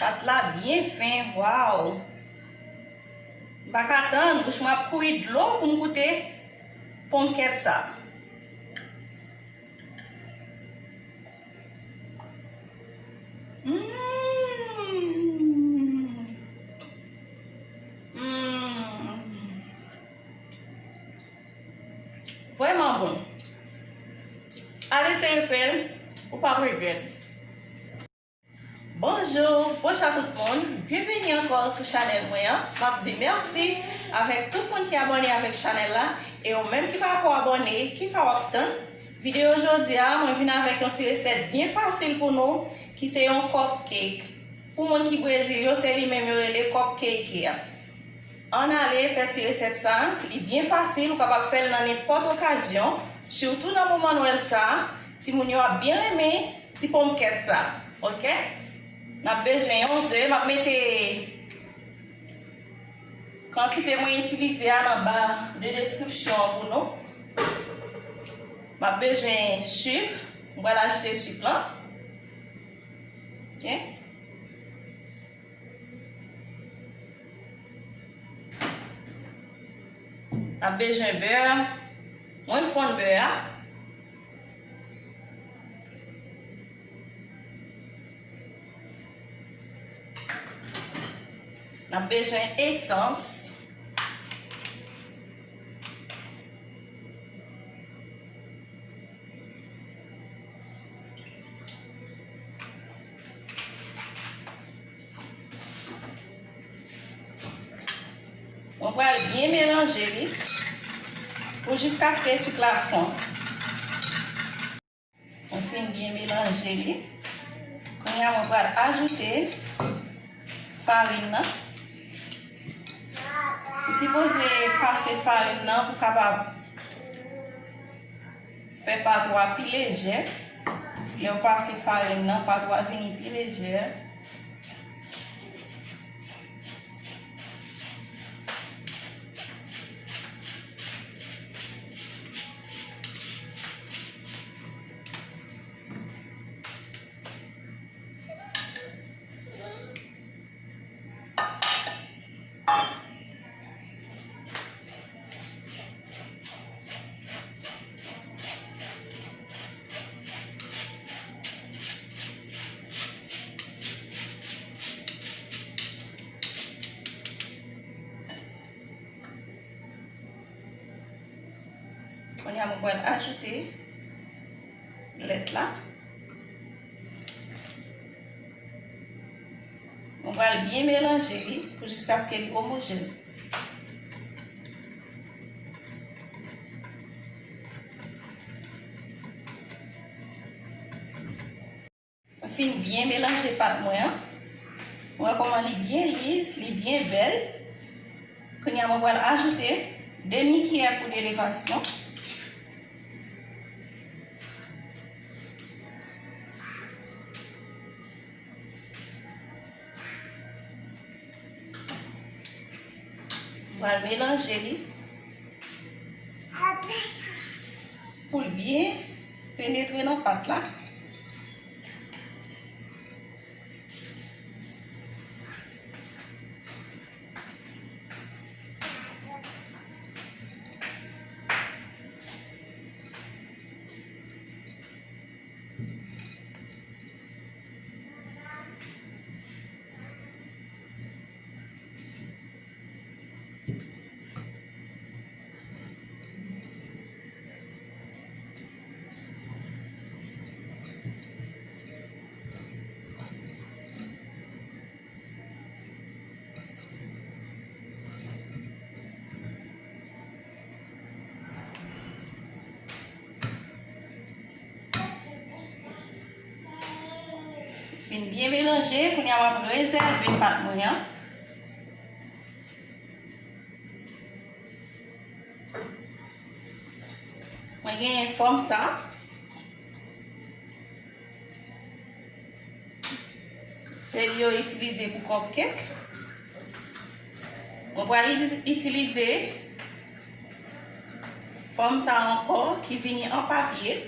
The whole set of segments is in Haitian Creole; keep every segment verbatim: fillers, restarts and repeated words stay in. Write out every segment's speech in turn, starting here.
Pat la byen fen, waw! M pa ka tann, bouch mwen ap kouri dlo pou m goute ponmkèt sa. Mm. Mm. Vrèman bon. Al eseye fè l, ou p ap regrèt. Bonjou, bonswa tout moun. Byenveni ankò sou chanèl mwen an. M ap di mèsi avèk tout moun ki abòne avèk chanèl la. E ou menm ki pako abòne, kisa w ap tann? Videyo jodi a, mwen vin avèk yon ti resèt byen fasil pou nou, ki se yon cupcake. Pou moun ki Brezil yo, se li menm yo rele cupcake a. Ann ale fè ti resèt sa, li byen fasil, ou kapab fè l nan nenpòt okazyon, sitou nan moman Nwèl sa, timoun yo ap byen renmen ti ponmkèt sa, oke? N ap bezwen yon ze, m ap mete kantite mwen itilize a nan ba de deskripsyon an pou nou. M ap bezwen sik, m pral ajoute sik lan. Oke? N ap bezwen bè. Mwen fonn bè a. N ap bezwen esans. Mwen pral byen melanje li pou jiskaske sik la fonn. Mwen fin byen melanje li. Kounye a, mwen pral ajoute farin nan. Ou sipoze pase farin nan pou kapab fè pat ou a pi lejè. Lè w pase farin nan, pat ou a vini pi lejè. Kounye a, mwen pral ajoute lèt la. Mwen pral byen melanje li pou jiskaske li omojèn. Mwen fin byen melanje pat mwen an. Mwen wè kòman li byen lis, li byen bèl. Kounye a, mwen pral ajoute demi kiyè poud elevasyon. Mwen pral melanje li pou l byen penetre nan pat la. Fin byen melanje, kounye a m ap rezève pat mwen an. Mwen genyen fòm sa. Se li yo itilize pou cupcake. Mwen pral iti-, itilize fòm sa ankò ki vini an papye.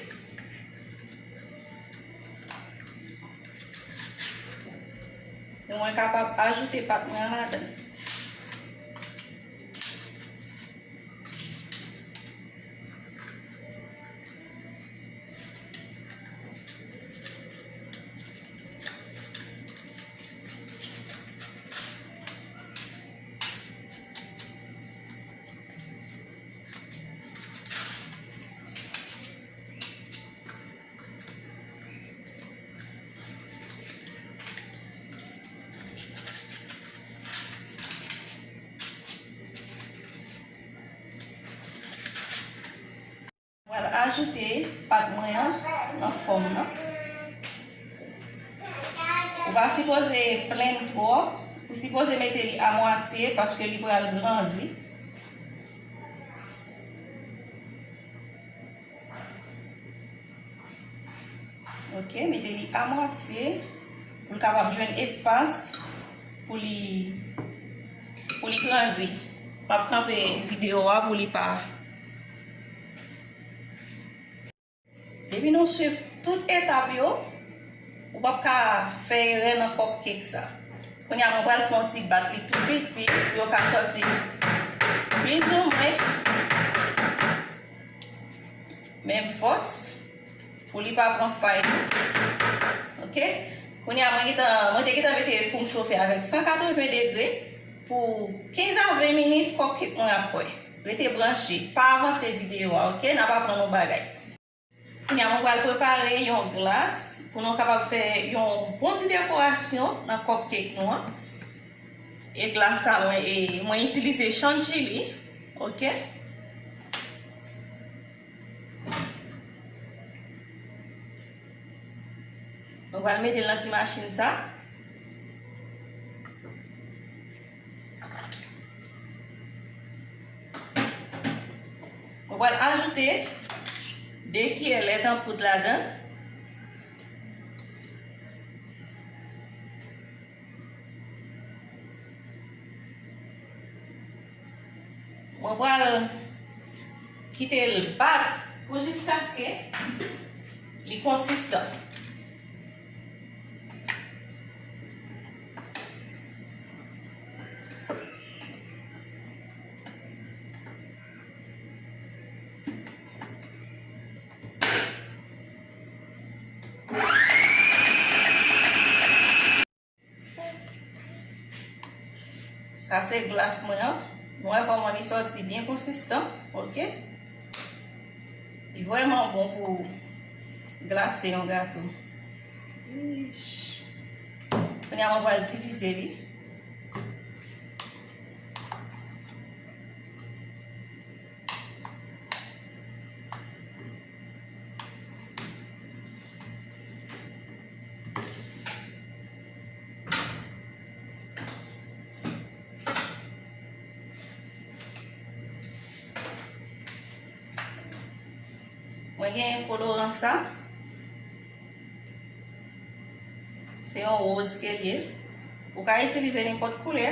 Mwen kapab ajoute pat mwen an ladan. Mwen ajoute pat mwen an nan fòm nan. Ou pa sipoze plenn twòp, ou sipoze mete li a mwatye paske li pral grandi. Ok, mete li a mwatye pou l kapab jwenn espas pou li, pou li grandi. M ap kanpe videyo a pou li pa. Depi nou swiv tout etap yo, ou p ap ka fè erè nan cupcake sa. Kounye a, mwen pral fè yon ti bat li tou piti pou yo ka sòti plizoumwen menm fòs pou li pa pran fay tou. Ok? Kounye a, mwen gentan, mwen te gentan mete fou m chofe avèk san katreven degre pou kenz a ven minit, cupcake mwen ap prè. Rete branche, pa avanse videyo a, ok? N ap aprann yon bagay. Kounye a, mwen pral prepare yon glas pou nou kapab fè yon bon ti dekorasyon nan cupcake nou an. E glas sa, mwen, e, mwen itilize chantilly, ok? Mwen pral mete l nan ti machin sa. Mwen pral ajoute de kiyè lèt an poud ladan. Mwen pral kite l bat pou jiskaske li konsistan. Sa se glas mwen an. Nou wè kòman li sòti byen konsistan, ok? Li vrèman bon pou glase yon gato. Ish. Kounye a mwen pral divize li. Mwen gen koloran sa. Se yon woz ke l ye. Ou ka itilize nenpòt koulè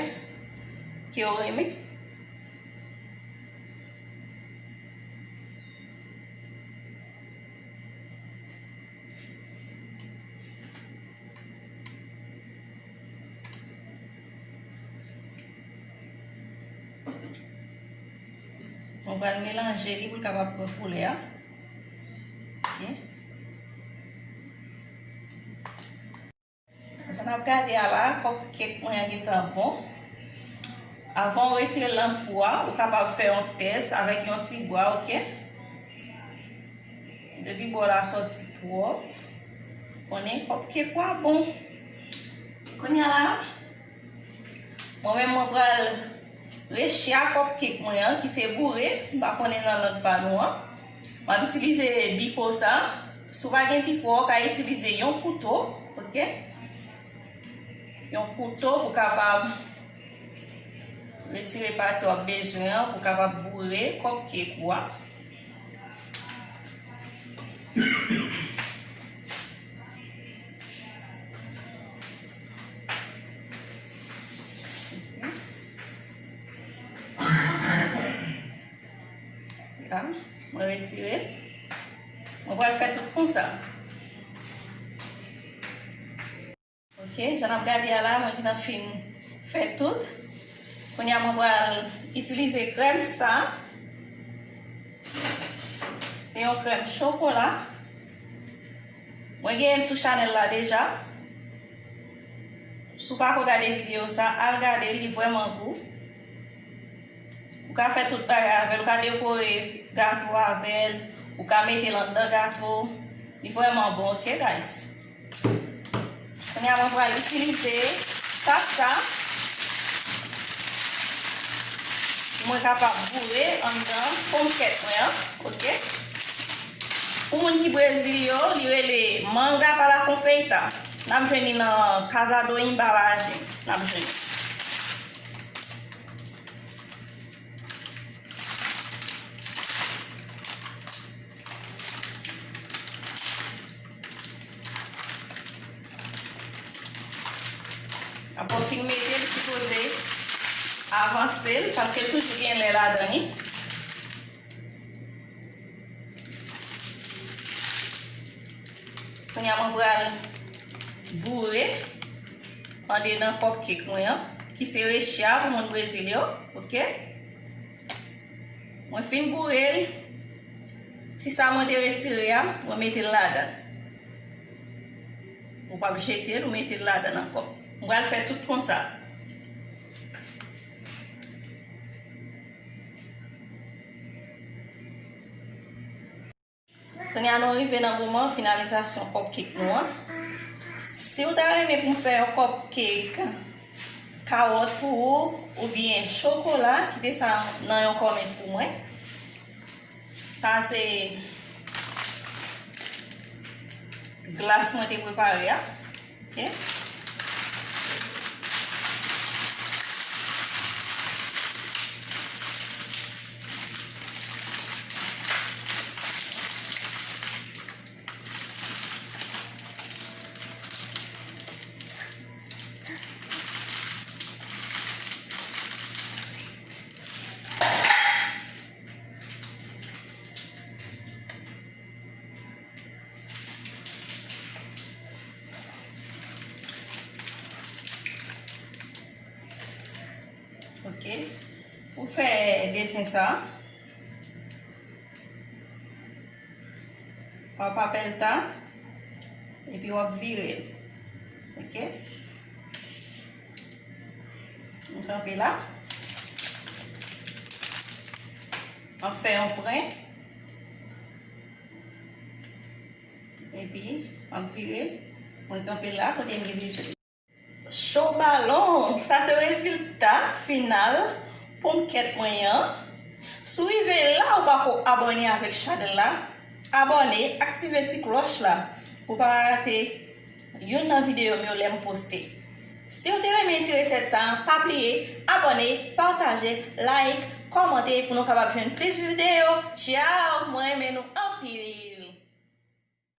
ke w renmen. Mwen pral melanje li pou l kapab pran koulè a. Ok. Jan n ap gade a la, cupcake mwen an gentan bon. Avan w retire l nan fou a, ou kapab fè yon tès avèk yon ti bwa, ok? Depi bò la sòti pwòp, konnen cupcake ou a bon. Kounye a la, mwen menm mwen pral reche a cupcake mwen an, ki se boure, m pa konnen nan lang pa nou an. M ap itilize biko sa. Si w pa gen biko, w ka itilize yon kouto, ok? Yon kouto pou kapab retire pati w ap bezwen an, pou kapab boure cupcake ou a. La, mwen retire. Mwen pral fè tout konsa. Ok, Jan n ap gade a la, mwen gentan fin fè tout. Kounye a mwen pral itilize krèm sa. Se yon krèm chokola. Mwen genyen l sou chanèl la deja. Si w pako gade videyo sa, al gade l, li vrèman gou. Ou ka fè tout bagay avè l, ou ka dekore gato avè l, ou ka mete l anndan gato. Li vrèman bon, ok, guys? Kounye a, mwen pral itilize sa, sa pou mwen kapab boure anndan ponkèt mwen an, ok? Pou moun ki Brezil yo, li rele manga para confeitar. N ap jwenn li nan Casa do Embalagem. N ap jwenn li. Apre w fin mete l, sipoze avanse l, paske l toujou gen lè ladan li. Kounye a mwen pral boure andedan cupcake mwen an, ki se reche a pou moun Brezil yo, ok? Mwen fin boure l, ti sa mwen te retire a, mwen mete l ladan. Ou p ap jete l, ou mete l ladan ankò. Mwen pral fè tout konsa. Kounye a nou rive nan moman finalizasyon cupcake nou an. Si w ta renmen pou m fè yon cupcake kawòt pou ou, oubyen chokola, kite sa nan yon kòmant pou mwen. Sa se glas mwen te prepare a. Ok. Ok. Pou fè desen sa, w ap apèl ta, epi w ap vire l. Ok. M kanpe la. M ap fè yon pwen. Epi, m ap vire. Mwen kanpe la, kote m rive jodi. Cho balon! Sa se rezilta final ponkèt mwen an. Si w rive la, ou pako abòne avèk chanèl la, abòne, aktive ti klòch la pou w pa rate youn nan videyo m yo lè m poste. Si w te renmen ti resèt sa a, pa bliye abòne, pataje, like, kòmante pou nou kapab jwenn plis videyo. Tchaw! Mwen renmen nou anpil!